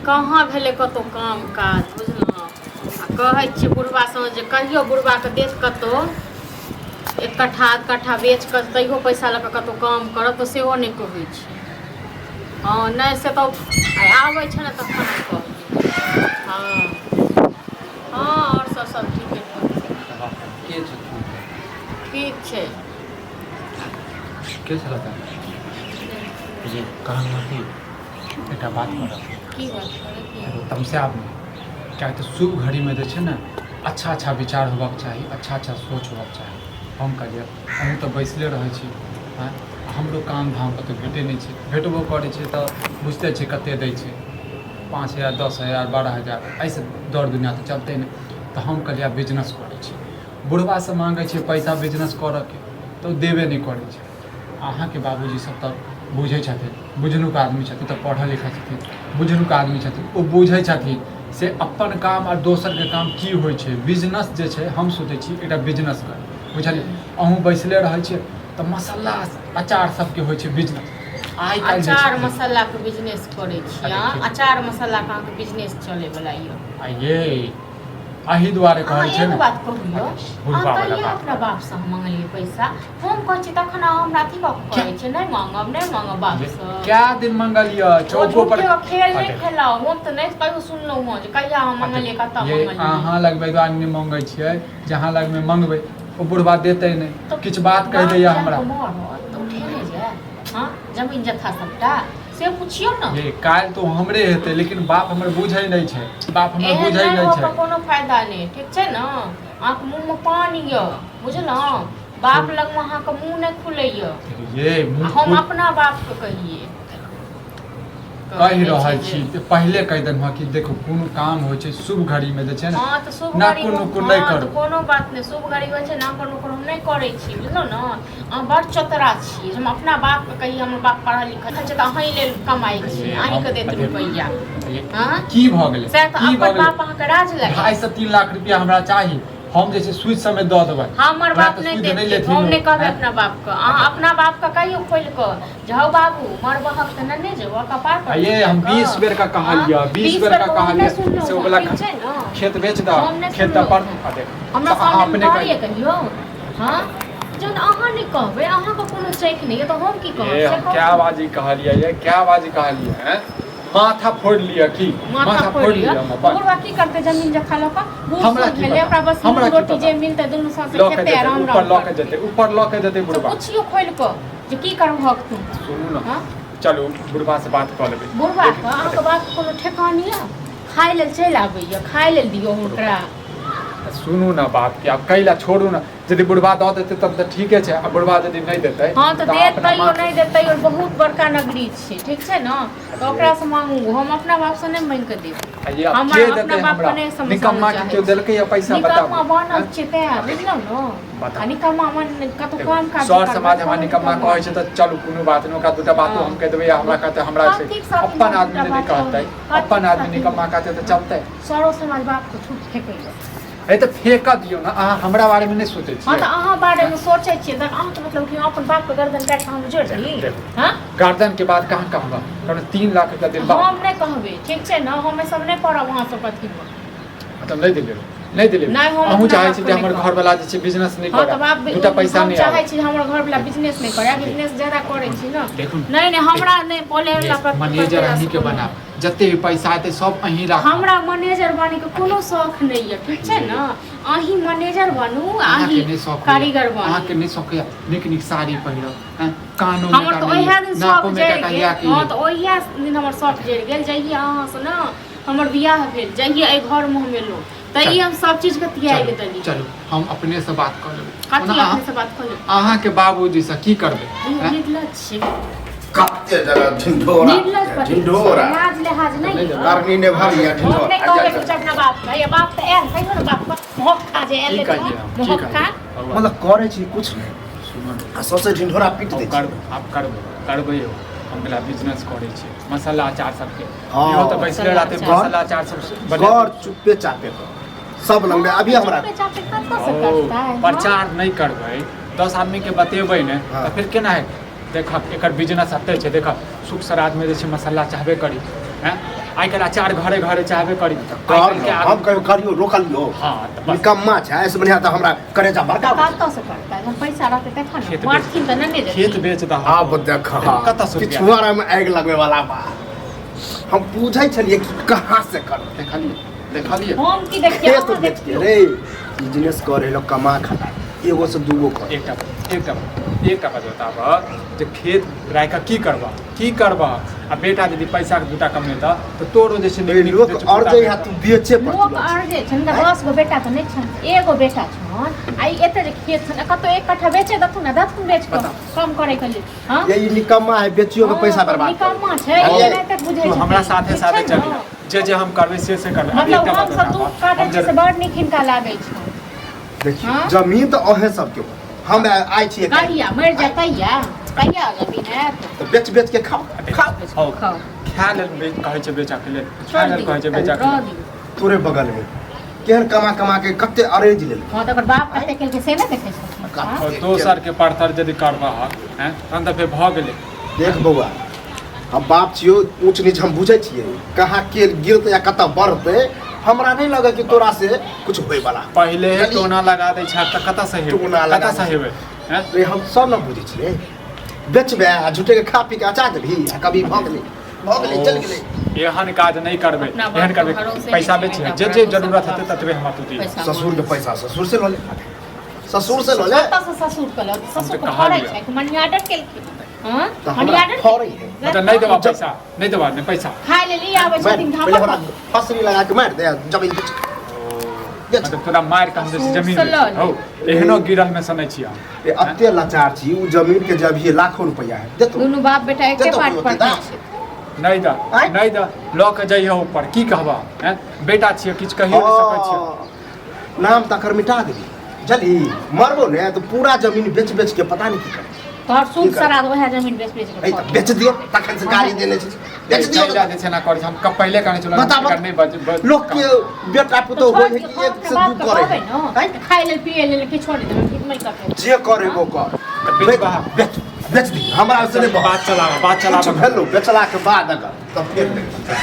कहाँ भेलै कतहु काम काज बुझलहुँ आ कहै छियै बुढ़बा सँ जे कहियो बुढ़बाके देख कतहु एक कट्ठा आध कट्ठा बेच कऽ तैयो पैसा लऽ कऽ कतहु काम करब तऽ सेहो नहि कहै छै हँ नहि से तऽ आइ आबै छै ने तखन कहबै हँ हँ आओर सब सब ठीके ठाक छै के छथिन ठीक छै के छलथि जी कहलहुँ कि एकटा बात करब की बात करैके एगो तमसायब नहि किएक तऽ शुभ घड़ीमे जे छै ने अच्छा अच्छा विचार होबाक चाही अच्छा अच्छा सोच होबाक चाही हम कहलियै अहूँ तऽ बैसले रहै छी आँय हमरो काम धाम कतहु भेटै नहि छै भेटबो करै छै तऽ बुझिते छियै कतेक दै छै 5000 10,000 12,000 एहिसँ दौड़ दुनिआँ तऽ चलतै नहि तऽ हम कहलियै आब बिजनेस करै छी बुढ़बासँ माँगै छियै पैसा बिजनेस करऽके तऽ ओ देबे नहि करै छै अहाँके बाबूजी सब तऽ बुझै छथिन बुझनुक आदमी छथिन तऽ पढ़ल लिखल छथिन बुझनुक आदमी छथिन ओ बुझै छथिन से अपन काम आओर दोसरके काम की होइ छै बिजनेस जे छै हम सोचै छी एकटा बिजनेस करी बुझलियै अहूँ बैसले रहै छियै तऽ मसाला अचार सबके होइ छै बिजनेस आइ काल्हि जे अचार छै मसालाके बिजनेस करै छी अरे अहाँ ठीक। अचार मसालाके अहाँके बिजनेस चलैवला यऽ आ ये एहि दुआरे अहाँ कहै छै एगो ने बात कहियौ बुढ़बा अहाँ वाला कहिया बात। अपना बापसँ हम मंगलियै पैसा हम कहै छी तखन अहाँ हमरा अथी कऽ के कहै छी नहि मांगब नहि मांगब बापसँ क्या दिन मंगलियै ओ चौको पर झूठे के खेल नहि अरे, खेलाउ हम तऽ नहि कहियो सुनलहुँ हँ जे कहिया हम मंगलियै कतऽ ये मंगलियै अहाँ लगबै दुआरे नहि मंगै छियै जहाँ लगमे मंगबै ओ बुढ़बा देतै नहि तऽ किछु बात कहि बाप दैया जाके हमरा मरत तऽ उठेने जायत हँ जमीन जथा सबटा से पुछियौ ने ये काल्हि तो हमरे हेतै लेकिन बाप हमर बुझै नहि छै बाप हमर एहन बुझै नहि नहि हो छै के कोनो फायदा नहि ठीक छै ने अहाँके मुँहमे पानि यऽ बुझलहुँ बाप लगमे अहाँके मुँह नहि खुलैए ये मुँह हम खुल अपना बापके कहिए कहि रहल छी तऽ पहिले कहि देलहुँ कि देखू कोनो काम होइ छै शुभ घड़ीमे जे छै ने हँ तऽ शुभ ना घड़ी कोनो हम- नुकुर नहि हँ, तऽ करू। कोनो बात नहि शुभ घड़ी होइ छै नाकर नुकुर हम नहि करै छी बुझलहुँ ने अहाँ बड़ चतरा छी हम अपना बापके कही हमर बाप पढ़ल लिखल छै तऽ अहीं लेल कमाइ छी ये अहींके हम- देत अरे, रुपैआ ये हँ की भऽ गेलै सएह तऽ की भऽ अपन गेलै बाप अहाँके राज लगे 2.5 से 3 लाख रुपया हमरा चाही हम जे छै सूद समेत दऽ देबै हमर हमरा बाप तऽ नहि सूद नहि देथिन लेथिन हम ओ, नहि कहबै आँय? अपना बापके अहाँ अपना बापके कहियौ खोलि कऽ जे हौ बाबू मरबहक तऽ नेने जेबह कपार पर ये हम कऽ। 20 बेर का कहलियै, हँ, 20 बेर का हम नहि कहलियै, सुनलहुँ से ओ वला ठीक छै ने खेत बेच दऽ हम नहि खेत तऽ पर सुनलहुँ। आ देख हमरा तऽ अहाँ सामने अपने कहलियै कहियौ कहियौ हँ जहन अहाँ नहि कहबै अहाँके कोनो चैक नहि यऽ तऽ हम की कहब ये से हम कहू। क्या बाजी कहलियै ये क्या बाजी कहलियै हैं माथा फोड़ि लिअ की माथा फोड़ि लिअ हमर बस बुढ़वा की करतै जमीन जथा लऽ कऽ बूढ़ हमरा सूढ़ की भेलै पता? ओकरा बस हमरा नून की रोटी पता? जे मिलतै दुनू साँझ लऽ के खेतै जेतै आराम ऊपर राम लऽ के जेतै ऊपर लऽ के जेतै तऽ बुढ़वा पुछियौ खोलि कऽ जे की करबहक तू सुनू ने हँ चलू बुढ़वा से बात कऽ लेबै बुढ़वा लेकिन के अहाँके बाप कोनो ठेकान यऽ खाय लेल चलि आबैया खाय लेल दियौ हुनकरा सुनू ने बात के आब कैला छोड़ू ने यदि बुढ़वा दऽ देतै तब तऽ ठीके छै आ बुढ़वा यदि नहि देतै हँ तऽ देत अपना तैयो माथ नहि देत तैयो बहुत बड़का नगरी छै ठीक छै ने तऽ ओकरासँ मांगू हम अपना बापसँ नहि मांगि कऽ देब आ ये आब हमर के अपना देतै बापके हमरा नहि समझाबै निकम्मा के चाहै केओ छी। देलकै या पैसा बताबू निकम्मा बनल आँय? छै तें बुझलहुँ ने बताउ। आ निकम्मा मन कतौ काम काज सर करबै, समाज हमरा कोनो निकम्मा निकम्मा। कहै छै तऽ चलू कोनो बात नहि ओकरा दूटा बातो हँ। हम कहि देबै या हमरा कहतै हमरा से कथीक साथी अपन हम आदमी दूटा यदि बात कहतै कहबै? अपन कथीक आदमी साथी? निकम्मा कहतै तऽ चलतै सरो समाज बापके छूट फेकैया हे तऽ फेकऽ दियौ ने अहाँ हमरा बारेमे नहि सोचै हँ छियै तऽ अहाँ बारेमे सोचै छियै तऽ अहाँके मतलब कि अपन बापके गर्दन काटि कऽ हम जोड़ि दी देखू। हँ गर्दन के बाद कहाँ कहबा कहलहुँ 3 लाख रुपया दिलबा हम नहि कहबै ठीक छै ने हम सब नहि पड़ब अहाँ सब अथीमे मतलब नहि दिलेबै नहि दिलेबै नहि, हम अहूँ अपना चाहै छी बापके जे हमर नहि घरवला जे छै बिजनेस नहि हँ तऽ बाप करए दूटा पैसा हम नहि चाहै आबै छी जे हमर घरवला बिजनेस नहि करए बिजनेस ज्यादा करै छी ने देखू नहि नहि हमरा नहि बोले वला पर मैनेजर अहीँके बनाब जते भी पैसा एतै सब अहीं राखब हमरा मैनेजर बनैके कोनो शौख नहि यऽ ठीक छै ने अहीं मैनेजर बनू अहाँके अहीं नहि शौख होइए कारीगर बनू अहाँके नहि शौख होइए नीक नीक साड़ी पहिरब हैं कानो में हमर तऽ का ओएह नहीं दिन शौख नाको में का जरि कहिया गेल की हँ तऽ ओएह दिन हमर शौख जरि गेल जहिया अहाँसँ ने हमर बियाह भेल जहिया एहि घरमे हम एलहुँ तहिया हम सब चीजके त्यागि चलू देलियै चलू हम अपने से बात कऽ लेबै कथी ओना अहाँ- अपने से बात कऽ लेब अहाँके बाबूजी से की करबै हैं? निर्लज छी कते जगह ढिंढोरा निर्लज पर ढिंढोरा लाज लिहाज नहीं नहीं है। करनी ने भरिया हम नहीं ढिंढोरा कहबै कुछ अपना बाप के या बाप तऽ आयल कहियो ने बाप के मोहक्का जे आयल की कहियै हम की मोहक्का कहियै मतलब करै छी कुछ नहि सुनू ने, आ सौंसे ढिंढोरा पीट हम दै छी करबै आब करबै करबै यौ हम बला बिजनेस करै छी मसाला अचार सबके हँ। इहो तऽ बैसले मसाला रहतै अचार। मसाला अचार सब बनेतै घर चुप्पे चापे कर सब लंबे अभी हमरा चुपे चापे कतऽ से ओ, करता है प्रचार नहि करबै 10 आदमीके बतेबै नहि हँ। तऽ फेर केना हेतै देखब एकर बिजनेस एते छै देखब सुख श्राद्धमे जे छै मसाला चाहबे करी हैं आइ काल्हि अचार घरे घरे चाहबे करी कर आइ काल्हि के हम कहियो करियो रोकलियो हाँ तऽ बस निकम्मा छै ऐसे बढ़िया तऽ हमरा करेजा बड़का भऽ कतऽ से करतै जहन पैसा रहतै तखन ने खेत बेच- मरथिन तऽ नहि ने जेथिन खेत बेच दह आब देख कतऽ से रुपया? पिछुआरा में आगि लगबे वाला बा हम पूछै छलियै कि कहाँ से कर देखलियै देखलियै हम की देखियै खेत अहाँ बेच के देखियौ रे बिजनेस करे लोग कमा खटा एगो से दूगो कर एकटा एकटा एकटा बात बताबह जे खेत राखि कऽ की करबह की करबह आ बेटा यदि पैसा के दूटा कमेतह तऽ तोरो जे छै नीक नीक लोक जे छै और कुर्ता जे भेटतह। तू बेचे पर लोक और जे छनि तऽ 10 गो बेटा तऽ नहि छनि एगो बेटा छनि आ ई एते जे खेत छनि कतौ एक कट्ठा बेचे देथुन ने देथुन बेच कऽ कम करे के लेल हाँ ये ई निकम्मा है बेचियो के पैसा हाँ, बर्बाद कर। निकम्मा छै अरे, ई नहि तक बुझै तू हमरा छथिन। साथे ठीक साथे छै ने? चली जे जे हम करबै से से करबै आब मतलब एकटा हम बात सब दुख बताबह, काटै हम छी से जे बड़ नीक हिनका लागै छनि देखियौ हाँ? जमीन तऽ अहें सबके बा। हम आइ छियै काल्हि। कहिया मरि जाय तहिया तहिया जमीन हैत तऽ बेच बेच के खाओ खाओ हौ खाओ खाय लेल कहै छै बेचऽके लेल खाय छोड़ि लेल दियौ कहै छै बेचऽके रह लेल दियौ तोरे बगल में केहन कमा कमा के कते अरेज लेल हँ तऽ ओकर बाप कते केलकै से नहि देखै छथिन हँ? और दोसरके परतर यदि करबह हैं तहन तऽ फेर भऽ गेलै देख बौआ हम बाप छियौ ऊँच नीच हम बुझै छियै कहाँ के गिरतै या कतऽ बढ़तै हमरा नहि लगै कि तोरा से कुछ होय वाला पहिले बुझलियै? टोना लगा दै छै तऽ कतऽ से हेबै टोना लगा कतऽ से दै हेबै हैं रे हम सब ने बुझै छियै बेचबै आ झूठे के खा पी के अचा देबही आ कभी भऽ गेलै भऽ गेलै चलि गेलै एहन काज नहि करबै अपना बाप एहन के करबै भरोसे पैसा नहि बेच छै, जे जे अपना जरूरत बाप हेतै ततबे हमरा तू दिह पैसा ससुर के पैसा ससुर से लऽ ले ससुर से लऽ ले कतऽ से ससुर के लऽ ससुर के तऽ फड़ै कहलियै। छै कि मनी ऑर्डर केलखिन हँ तऽ मनी हमरा ऑर्डर फड़ै है मतलब नहि देबा पैसा नहि देबा नहि पैसा खाय लेल ई आबै मारि छथिन पहिले ढाबा हमरा पर। फसरी लगा के मारि दे जमीन बेच बेच मतलब तोरा मारि कऽ हम जे छै जमीन ससुर से लऽ बेच हौ एहनो गिरल में से नहि छियै हम ए, अते लाचार छी उ जमीन के जब ये लाखों रुपया है देतो दुनू बाप बेटा एके देतो पार्ट कोइ पर ओते दाम? छै नहि दऽ आँय? नहि दऽ लऽ कऽ जइहे ऊपर की कहबह हैं बेटा छियै किछु कहियो नहि सकै छियै हाँ, नाम तकर मिटा देबी जली मरबो ने तो पूरा जमीन बेच बेच के पता नहीं की कर तोहर सूद की करबै? सराद वएह जमीन बेच बेच के ए, तऽ बेच दियौ तखन से गाड़ी देने छै बेच दियौ जा जे छै ना करै छै हम कब पहिले कहने छलहुँ बताबऽ। एकर नहि बज बज- लोक के बेटा पुतोह होइ है कि एक से दू करे है आँय? खाय लेल पिए लेल किछो नहि देबै ठीक नहि करबै जे करे वो कर तऽ बेच बा। बेच बेच दी हमरा से नहीं बात चलाबऽ बात कुछ चलाबऽ भेलो बेचला के बाद अगर तब फेर देखब।